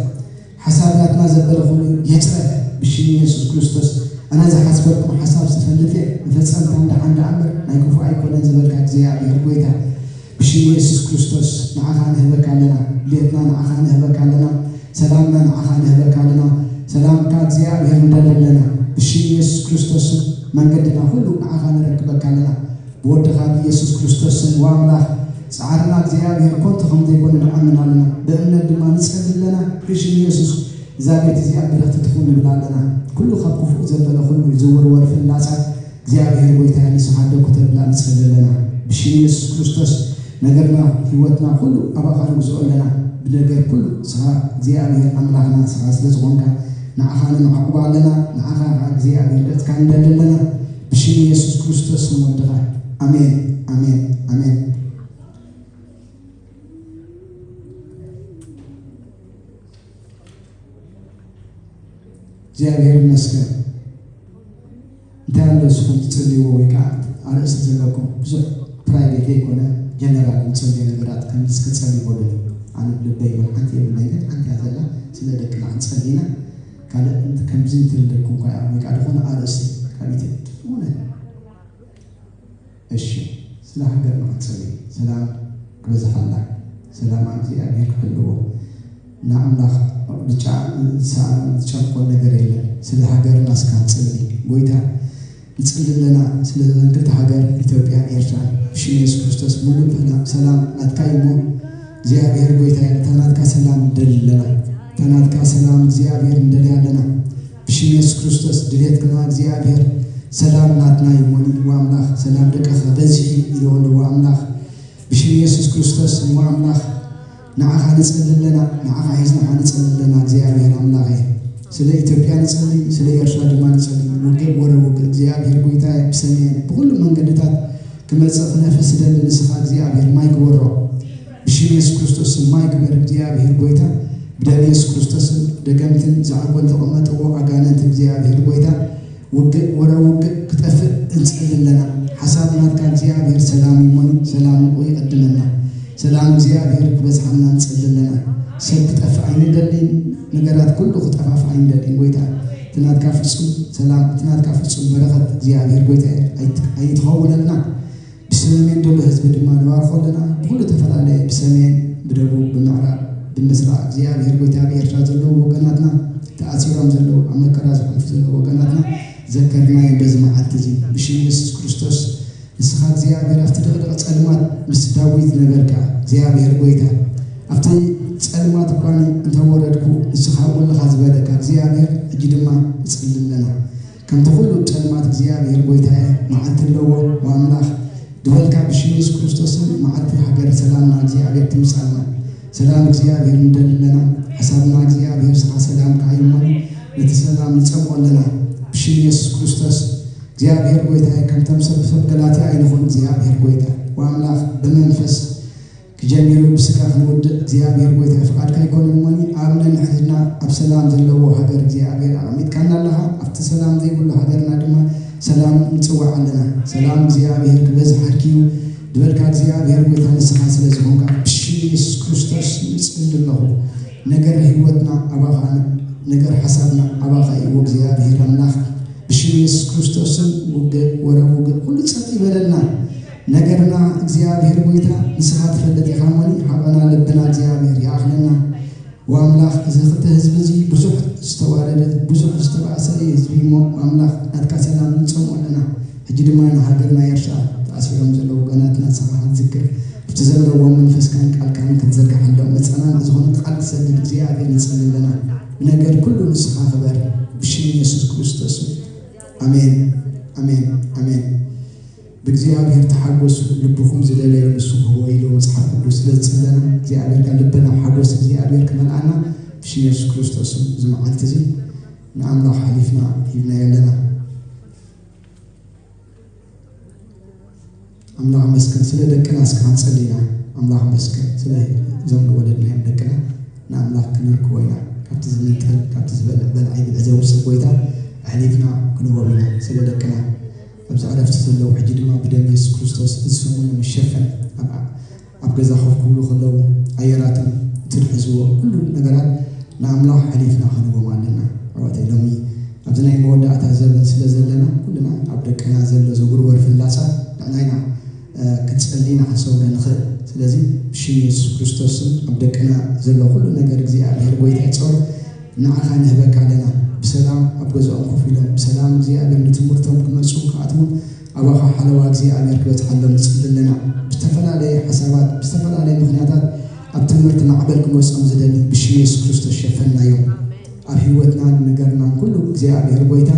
ሓሳብ ናትና ዘበለ ኩሉ ይጽረፍ ብሽም የሱስ ክርስቶስ። ኣነ ዝሓስበልኩም ሓሳብ ዝፈልጥ እየ፣ መፈጸምታ ንደሓን ደኣ እምበር ናይ ክፉእ ኣይኮነን ዝበልካ እግዚኣብሔር ጎይታ፣ ብሽም የሱስ ክርስቶስ ንዓኻ ንህበካ ኣለና። ድሌትና ንዓኻ ንህበካ ኣለና። ሰላምና ንዓኻ ንህበካ ኣለና። ሰላምካ እግዚኣብሔር ንደሊ ኣለና። ብሽም የሱስ ክርስቶስ መንገድና ኩሉ ንዓኻ ንረክበካ ኣለና። ብወድኻ ብኢየሱስ ክርስቶስ ስም፣ ወኣምላኽ፣ ጻዕርና እግዚኣብሔር ከንቱ ከም ዘይኮነ ንኣምን ኣለና። ብእምነት ድማ ንጸሊ ኣለና። ብሽም ኢየሱስ እዛ ቤት እዚኣ ብርኽቲ ትኹን ንብል ኣለና። ኩሉ ካብ ክፉእ ዘበለ ኩሉ ዝውርወር ፍላጻ እግዚኣብሔር ጎይታ ንስኻ ደኩ ተብላ ንጸሊ ኣለና። ብሽም ኢየሱስ ክርስቶስ ነገርና፣ ህይወትና ኩሉ ኣባኻ ንግዝኦ ኣለና። ብነገር ኩሉ ንስኻ እግዚኣብሔር ኣምላኽና ንስኻ ስለ ዝኾንካ ንዓኻ ነማዕቁባ ኣለና። ንዓኻ ኸዓ እግዚኣብሔር ገጽካ ንደሊ ኣለና። ብሽም ኢየሱስ ክርስቶስ ስም ወድኻ። ኣሜን፣ ኣሜን፣ ኣሜን። እግዚኣብሔር ይመስገን። እንታይ ኣሎ ንስኹም ትጽልይዎ ወይ ከዓ ኣርእስቲ ዘለኩም? ብዙሕ ፕራይቬት ዘይኮነ ጀነራል ንጸልዮ ነገራት ከም እስከ ጸልይዎ ኣለኒ። ኣነ ብልበይ እውን ሓንቲ የብለይ፣ ግን ሓንቲ እያ ዘላ። ስለ ደቅና ክንጸሊ ኢና። ካልእ እንት-፣ ከምዚ እንተልለኩም እኳ እያ ወይ ከዓ ዝኾነ ኣርእስቲ ካብ ኢትዮጵያ ዝኾነ። እሺ፣ ስለ ሃገርና ክንጸሊ። ሰላም ክበዝሓላ፣ ሰላም እግዚኣብሔር ክሕልዎ። ንኣምላኽ ብጫ ዝሰኣኖ ዝጨንቆ ነገር የለን። ስለ ሃገርና እስካ ንጸሊ። ጎይታ ንጸሊ ኣለና ስለ ዘንክልተ ሃገር ኢትዮጵያን ኤርትራን። ብሽም የሱስ ክርስቶስ ሙሉእ ሰላም፣ ሰላም ናትካ እዩ እሞ እግዚኣብሔር ጎይታ እያ። እታ ናትካ ሰላም ንደሊ ኣለና። እታ ናትካ ሰላም እግዚኣብሔር ንደልያ ኣለና። ብሽም የሱስ ክርስቶስ ድሌት ድማ እግዚኣብሔር ሰላም ናትና እዩ እሞ ንብልዎ ኣምላኽ ሰላም ደቀኻ በዚሑ ኢልዎ ኣለዎ ኣምላኽ። ብሽም የሱስ ክርስቶስ እሞ ኣምላኽ ንዓኻ ንጸሊ ኣለና፣ ንዓኻ ሒዝናኻ ንጸሊ ኣለና እግዚኣብሔር ኣምላኸ። ስለ ኢትዮጵያ ንጸሊ፣ ስለ ኤርትራ ድማ ንጸሊ። ውግእ ወረ ውግእ እግዚኣብሔር ጎይታ ብሰሜን ብኹሉ መንገድታት ክመጽእ ክነፍስ ዝደሊ ንስኻ እግዚኣብሔር ማይ ግበሮ። ብሽም የሱስ ክርስቶስ ስም ማይ ግበር እግዚኣብሔር ጎይታ። ብደም የሱስ ክርስቶስን ደገምትን ዝዓርጎን ዘቐመጥዎ ኣጋንንት እግዚኣብሔር ጎይታ ውግእ ወረ ውግእ ክጠፍእ እንጸሊ ኣለና። ሓሳብ ናትካ እግዚኣብሔር ሰላም ይሞን ሰላም ይቕድመና። ሰላም እግዚኣብሔር ክበዝሓልና እንጸሊ ኣለና። ሰብ ክጠፍእ ኣይንደልን፣ ነገራት ኩሉ ክጠፋፍእ ኣይንደልን። ጎይታ እታ ናትካ ፍጹም ሰላም፣ እቲ ናትካ ፍጹም በረኸት እግዚኣብሔር ጎይታ ኣይትኸውነልና። ብሰሜን ደሎ ህዝቢ ድማ ንባርኾ ኣለና። ብኹሉ ተፈላለየ፣ ብሰሜን፣ ብደቡብ፣ ብምዕራብ፣ ብምስራቕ እግዚኣብሔር ጎይታ ኣብ ኤርትራ ዘለዉ ወገናትና፣ ተኣሲሮም ዘለዉ፣ ኣብ መከራ ዝሓልፉ ዘለዉ ወገናትና ዘከርናዮም በዚ መዓልቲ እዚ ብሽም የሱስ ክርስቶስ። ንስኻ እግዚኣብሔር ኣብቲ ድቕድቕ ጸልማት ምስ ዳዊት ዝነበርካ እግዚኣብሔር ጎይታ፣ ኣብቲ ጸልማት እኳ እንተወረድኩ ንስኻ ጎልኻ ዝበለካ እግዚኣብሔር፣ ሕጂ ድማ ንጽሊ ኣለና። ከምቲ ኩሉ ጸልማት እግዚኣብሔር ጎይታየ መዓልቲ ኣለዎ፣ ወኣምላኽ ዝበልካ ብሽም የሱስ ክርስቶስን መዓልቲ ሃገር ሰላምና እግዚኣብሔር ትምጻልና። ሰላም እግዚኣብሔር ንደሊ ኣለና። ሓሳብና እግዚኣብሔር ስኻ ሰላምካ እዩ እሞ ነቲ ሰላም ንጸምኦ ኣለና። ብሽም የሱስ ክርስቶስ እግዚኣብሔር ጎይታየ፣ ከምቶም ሰብ ሰብ ገላትያ ኣይንኹን። እግዚኣብሔር ጎይታ ወኣምላኽ ብመንፈስ ክጀሚሩ ብስጋ ክንውድእ እግዚኣብሔር ጎይታ ፍቓድካ ኣይኮነን እሞኒ ኣብ ነንሕድሕድና ኣብ ሰላም ዘለዎ ሃገር እግዚኣብሔር ኣቐሚጥካና ኣለኻ። ኣብቲ ሰላም ዘይብሉ ሃገርና ድማ ሰላም ንጽዋዕ ኣለና። ሰላም እግዚኣብሔር ክበዝሓልኪ እዩ ዝበልካ እግዚኣብሔር ጎይታ ንስኻ ስለ ዝኾንካ ብሽም የሱስ ክርስቶስ ንጽሊ ኣለኹ። ነገር ህይወትና ኣባኻ፣ ነገር ሓሳብና ኣባኻ እዩ እግዚኣብሔር ኣምላኽ። ብሽም የሱስ ክርስቶስን ውግእ፣ ወረ ውግእ ኩሉ ጸጥ ይበለልና። ነገርና እግዚኣብሔር ጎይታ ንስኻ ትፈልጥ ኢኻ እሞኒ፣ ሓቐና ልብና እግዚኣብሔር ይኣኽለና። ወኣምላኽ፣ እዚ ክልተ ህዝቢ እዚ ብዙሕ ዝተዋረደ፣ ብዙሕ ዝተባእሰ እዩ ህዝቢ እሞ፣ ኣምላኽ ናትካ ሰላም ንጸምኦ ኣለና። ሕጂ ድማ ንሃገርና ኤርትራ ተኣሲሮም ዘለዉ ወገናትና ንስኻ ክትዝክር፣ ኣብቲ ዘለዎም መንፈስካን ቃልካን ክትዘርግሓሎም መጸናንዒ ዝኾነ ቃል ክትሰድድ እግዚኣብሔር ንጸሊ ኣለና። ብነገር ኩሉ ንስኻ ክበር፣ ብሽም የሱስ ክርስቶስ። ኣሜን፣ ኣሜን፣ ኣሜን። ብእግዚኣብሔር ተሓጎሱ፣ ልብኹም ዝደለዮ ንሱ ክህቦ ኢሉ መጽሓፍ ቅዱስ ስለ ዝጽለና፣ እግዚኣብሔር ካብ ልብና ሓጎስ እግዚኣብሔር ክመልኣና ብሽም የሱስ ክርስቶስ እዚ መዓልቲ እዚ ንኣምላኽ ሓሊፍና ሂብናዮ ኣለና። ኣምላኽ መስገን ስለ ደቅና እስካብ ጸሊና፣ ኣምላኽ መስገን ስለ እዞም ዝወለድናዮም ደቅና ንኣምላኽ ክነርክቦ ኢና። ካብቲ ዝምንጠል፣ ካብቲ ዝበልዕ በልዓይ ብልዕ ዘውፅእ ጎይታ ኣሕሊፍና ክንህቦም ኢና ስለ ደቅና። ኣብዚ ዕረፍቲ ዘለዉ ሕጂ ድማ ብደም የሱስ ክርስቶስ እዚ ሰሙን ንምሸፈን ኣብ ኣብ ገዛ ኮፍ ክብሉ ከለዉ ኣየራቶም፣ እቲ ዝሕዝዎ ኩሉ ነገራት ንኣምላኽ ኣሕሊፍና ክንህቦም ኣለና። ኣሕዋተይ፣ ሎሚ ኣብዚ ናይ መወዳእታ ዘበን ስለ ዘለና፣ ኩልና ኣብ ደቅና ዘሎ ዝውርወር ፍላጻ ንዕና ኢና፣ እ፣ ክንጸሊ ኢና ክንሰውረ ንኽእል። ስለዚ ብሽም የሱስ ክርስቶስ ስም ኣብ ደቅና ዘሎ ኩሉ ነገር እግዚኣብሔር ጎይታ ይጸሩ። ንዓኻ ንህበካ ኣለና። ብሰላም ኣብ ገዝኦም ኮፍ ኢሎም ብሰላም እግዚኣብሔር ንትምህርቶም ክመጹ ክኣትዉ ኣባኻ ሓለዋ እግዚኣብሔር ክበጽሓሎም ንጽሊ ኣለና። ብዝተፈላለየ ሓሳባት፣ ብዝተፈላለየ ምኽንያታት ኣብ ትምህርቲ ማዕበል ክመጾም ዝደሊ ብሽም የሱስ ክርስቶስ ሸፈናዮም። ኣብ ህይወትናን ነገርናን ኩሉ እግዚኣብሔር ጎይታ፣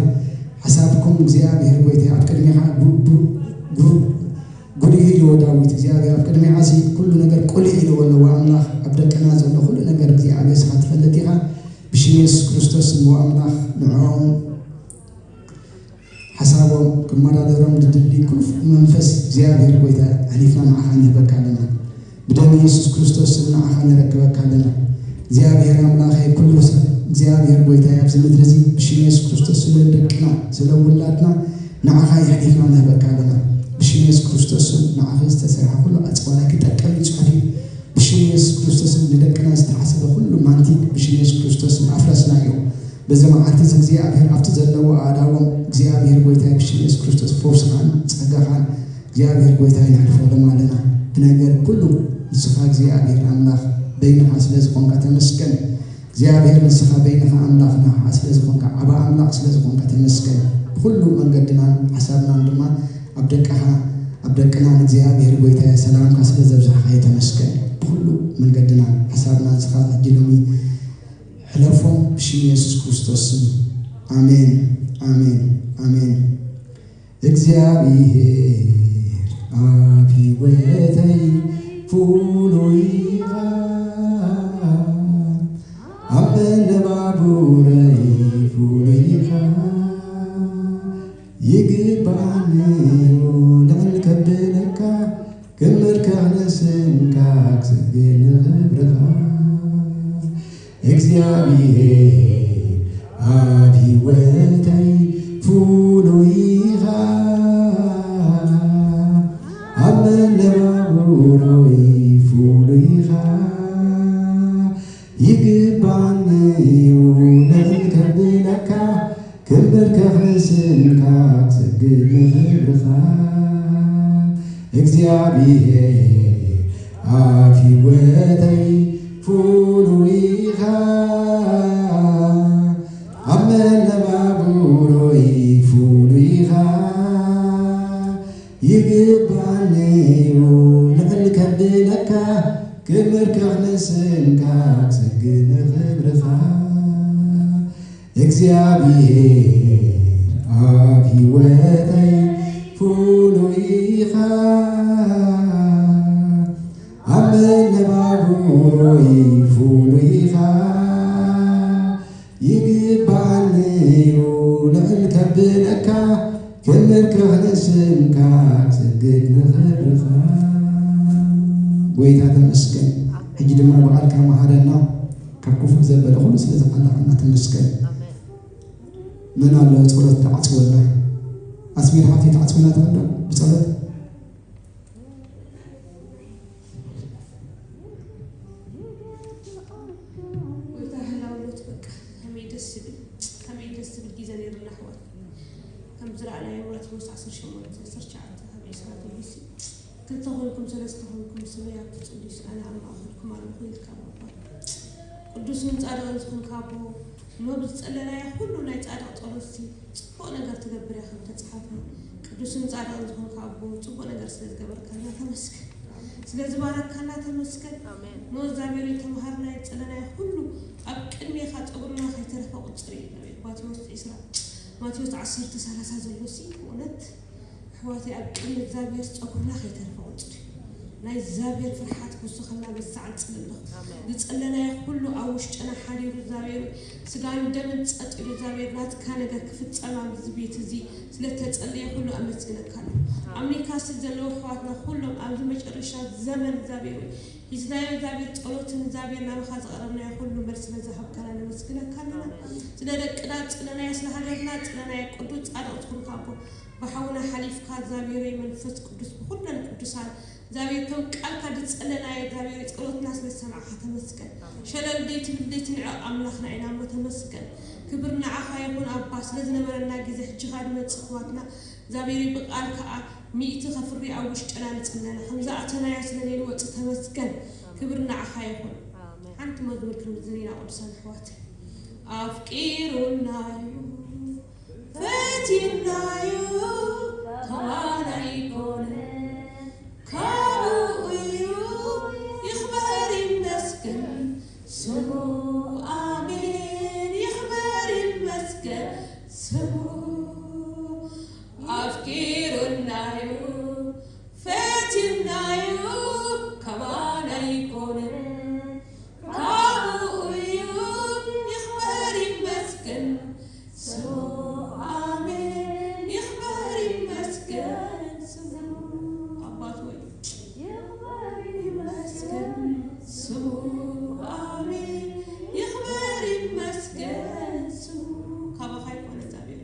ሓሳብኩም እግዚኣብሔር ጎይታ ኣብ ቅድሜኻ ጉ-፣ ጉ-፣ ጉ-፣ ጉድዩ ኢልዎ ዳዊት። እግዚኣብሔር ኣብ ቅድሜኻ እዚ ኩሉ ነገር ቁልዕ ኢልዎ ኣለዎ። ኣምላኽ ኣብ ደቅና ዘሎ ኩሉ ነገር እግዚኣብሔር ስኻ ትፈልጥ ኢኻ። ብሽም የሱስ ክርስቶስ እሞ ኣምላኽ ንዕኦም ሓሳቦም ክመዳደሮም ዝድሊ ክፉእ መንፈስ እግዚኣብሔር ጎይታ ኣሕሊፍና ንዓኻ ንህበካ ኣለና። ብደም የሱስ ክርስቶስ ስም ንዓኻ ነረክበካ ኣለና። እግዚኣብሔር ኣምላኸይ፣ ኩሉ ሰብ እግዚኣብሔር ጎይታ ኣብዚ ምድሪ እዚ ብሽም የሱስ ክርስቶስ ስለ ደቅና ስለ ውላድና ንዓኻ የሕሊፍና ንህበካ ኣለና። ብሽም የሱስ ክርስቶስ ስም ንዓኺ ዝተሰርሐ ኩሉ ኣጽዋላይ ክጠቅም እዩ ጽሑፍ እዩ። ብሽም የሱስ ክርስቶስ ስም ንደቅና ዝተሓሰበ ኩሉ ማንቲክ ብሽም የሱስ ክርስቶስ ስም ኣፍረስናዮ። በዚ መዓልቲ እዚ እግዚኣብሔር ኣብቲ ዘለዎ ኣእዳዎም እግዚኣብሔር ጎይታይ ብሽም የሱስ ክርስቶስ ፈውስኻን ጸጋኻን እግዚኣብሔር ጎይታይ ነሕልፈሎም ኣለና። ብነገር ኩሉ ንስኻ እግዚኣብሔር ኣምላኽ በይንኻ ስለ ዝኾንካ ተመስገን። እግዚኣብሔር ንስኻ በይንኻ ኣምላኽና ስለ ዝኾንካ፣ ዓቢ ኣምላኽ ስለ ዝኾንካ ተመስገን። ብኹሉ መንገድናን ሓሳብናን ድማ ኣብ ደቅኻ፣ ኣብ ደቅና ንእግዚኣብሔር ጎይታይ ሰላምካ ስለ ዘብዛሕካዮ ተመስገን። ብኹሉ መንገድናን ሓሳብናን ንስኻ ሕጂ ሎሚ ሕለፎም ብሽም የሱስ ክርስቶስ ስም። ኣሜን፣ ኣሜን፣ ኣሜን። እግዚኣብሔር ኣብ ህይወተይ ፍሉይ ኢኻ፣ ኣብ መነባብሮይ ፍሉይ ኢኻ። ይግባኣኒ እዩ ልዕል ከብለካ፣ ክብር ከነስንካ ክሰግድ ንኽብርኻ። እግዚኣብሔር ኣብ ህይወተይ ፍሉይ ኢኻ፣ ኣብ መነባብሮይ ፍሉይ ኢኻ። ይግባኣኒ እዩ ልዕል ከብለካ፣ ንኽብርኻ እግዚኣብሔር ኣብ ህይወተይ ፍሉይ ኢኻ፣ ኣብ መነባብሮይ ፍሉይ ኢኻ። ይግባኒ እዩ ልዕል ከብለካ፣ ክብር ከኽንስንካ ክሰግድ ንኽብርኻ። እግዚኣብሔር ኣብ ህይወተይ ፍሉይ ኢኻ፣ ኣብ መነባብሮይ ፍሉይ ኢኻ። ይግባኒ እዩ ልዕል ከብለካ፣ ክብር ከኽንስንካ ክሰግድ ንኽብርኻ። ጎይታ ተመስገን። ሕጂ ድማ ብቓልካ መሃረና፣ ካብ ክፉእ ዘበለ ኩሉ ስለ ዝሓለኸና ተመስገን። መን ኣሎ ጸሎት ተዓጽወልና? ኣስሚር ሓፍተይ ተዓጽወልና ትኽእል ዶ ብጸሎት? ጎይታ ህላውነት በቃ ከመይ ደስ ዝብል ከመይ ደስ ዝብል ግዜ ነይሩና ኣሕዋት። ከም ዝረኣናዮ ማቴዎስ ዓሰርተ ሸሞንተ ዓሰርተ ትሽዓተ ካብ ዒስራ ተቢሲ ክልተ ኮይንኩም ሰለስተ ኮይንኩም ስመይ ኣብ ትጽልዩስ ኣነ ኣብ ማእኸልኩም ኣለኹ ኢልካ ኣባ። ቅዱስን ጻድቕን ዝኾንካ ኣቦ፣ ኖብ ዝጸለናዮ ኩሉ ናይ ጻድቕ ጸሎትሲ ጽቡቕ ነገር ትገብር እያ ከም ተጻሓፈ። ቅዱስን ጻድቕን ዝኾንካ ኣቦ፣ ጽቡቕ ነገር ስለ ዝገበርካልና ተመስገን። ስለ ዝባረካና ተመስገን። ኣሜን። ኖ እግዚኣብሔር ተምሃርና ዝጸለናዮ ኩሉ ኣብ ቅድሜኻ ጸጉርና ከይተረፈ ቁጽሪ እዩ። ማቴዎስ ዒስራ ማቴዎስ ዓሰርተ ሰላሳ ዘሎ ሲ ብእውነት ኣሕዋተይ ኣብ ቅድሚ እግዚኣብሔር ጸጉርና ከይተረፈ ቁጽሪ ናይ እግዚኣብሔር ፍርሓት ክውስኸልና በዚ ሰዓት ጽልእ ኣለኹ። ዝጸለናዮ ኩሉ ኣብ ውሽጥና ሓዲሩ እግዚኣብሔር ስጋን ደምን ጸጥ ኢሉ እግዚኣብሔር ናትካ ነገር ክፍጸም ኣብዚ ቤት እዚ ስለተጸለየ ኩሉ ኣመስግነካ ኣለኹ። ኣብ ኒውካስል ዘለዉ ኣሕዋትና ኩሎም ኣብዚ መጨረሻ ዘመን እግዚኣብሔር ሒዝናዮ እግዚኣብሔር ጸሎትን እግዚኣብሔር ናባኻ ዝቐረብናዮ ኩሉ መልሲ ስለዝሃብካና ነመስግነካ ኣለና። ስለ ደቅና ጽለናዮ ስለ ሃገርና ጽለናዮ ቅዱስ ጻድቕ ዝኾንካ ኣቦ ብሓውና ሓሊፍካ እግዚኣብሔር መንፈስ ቅዱስ ብኩለን ቅዱሳን እግዚኣብሔር ከም ቃልካ ዝጸለናዮ እግዚኣብሔር ጸሎትና ስለ ዝሰማዕካ ተመስገን። ሸለል ደይትብል ደይትንዕቕ ኣምላኽና ኢና እሞ ተመስገን። ክብር ንዓኻ ይኹን ኣባ ስለ ዝነበረና ግዜ ሕጂ ኸኣ ንመጽእ ኣሕዋትና እግዚኣብሔር ብቃል ከኣ ሚእቲ ከፍሪ ኣብ ውሽጥና ንጽለና ከም ዝኣተናዮ ስለ ዘይንወጽእ ተመስገን። ክብር ንዓኻ ይኹን። ሓንቲ መዝሙር ክንምዝን ኢና ቅዱሳን ኣሕዋት። ኣፍቂሩናዩ ፈቲናዩ ከማና ኣይኮነ ካብኡ እዩ ይኽበር ይመስገን ስሙ ኣሜን ይኽበር ይመስገን ስሙ ኣፍቂሩናዩ ፈቲናዩ ከማና ኣይኮነ ካብኡ እዩ ይኽበር ይመስገን ስሙ ኣሜን ይኽበር ይመስገን ስሙ ኣባት ወይ ይመስገን ስሙ ኣሜን ይኽበር ይመስገን ስሙ ካባኻ ኣይኮነ እግዚኣብሔር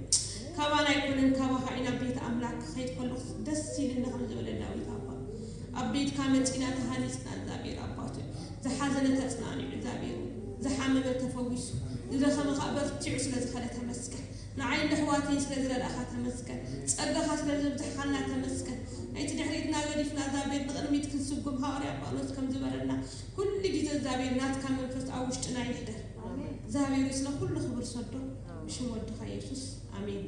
ካባና ኣይኮነን ካባኻ ኢና ቤት ኣምላክ ክኸይድ ከለኹ ደስ ኢልኒ ከም ዝበለ ዳዊት ኣባ ኣብ ቤትካ መፂና ተሃኒፅና እግዚኣብሔር ኣባቶ ዝሓዘነ ተፅናኒዑ እግዚኣብሔር ዝሓመመ ተፈዊሱ ዝደኸመ ከዓ በርቲዑ ስለ ዝኸደ ተመስገን ንዓይ ንኣሕዋተይ ስለ ዝረዳእኻ ተመስገን ጸጋኻ ስለ ዘብዛሕኻልና ተመስገን ናይቲ ድሕሪትና ገዲፍና እግዚኣብሔር ንቕድሚት ክንስጉም ሃዋርያ ጳውሎስ ከም ዝበለና ኩሉ ግዜ እግዚኣብሔር ናትካ መንፈስ ኣብ ውሽጥና ይሕደር እግዚኣብሔር ስለ ኩሉ ክብር ሰዶ ብሽም ወድኻ የሱስ ኣሜን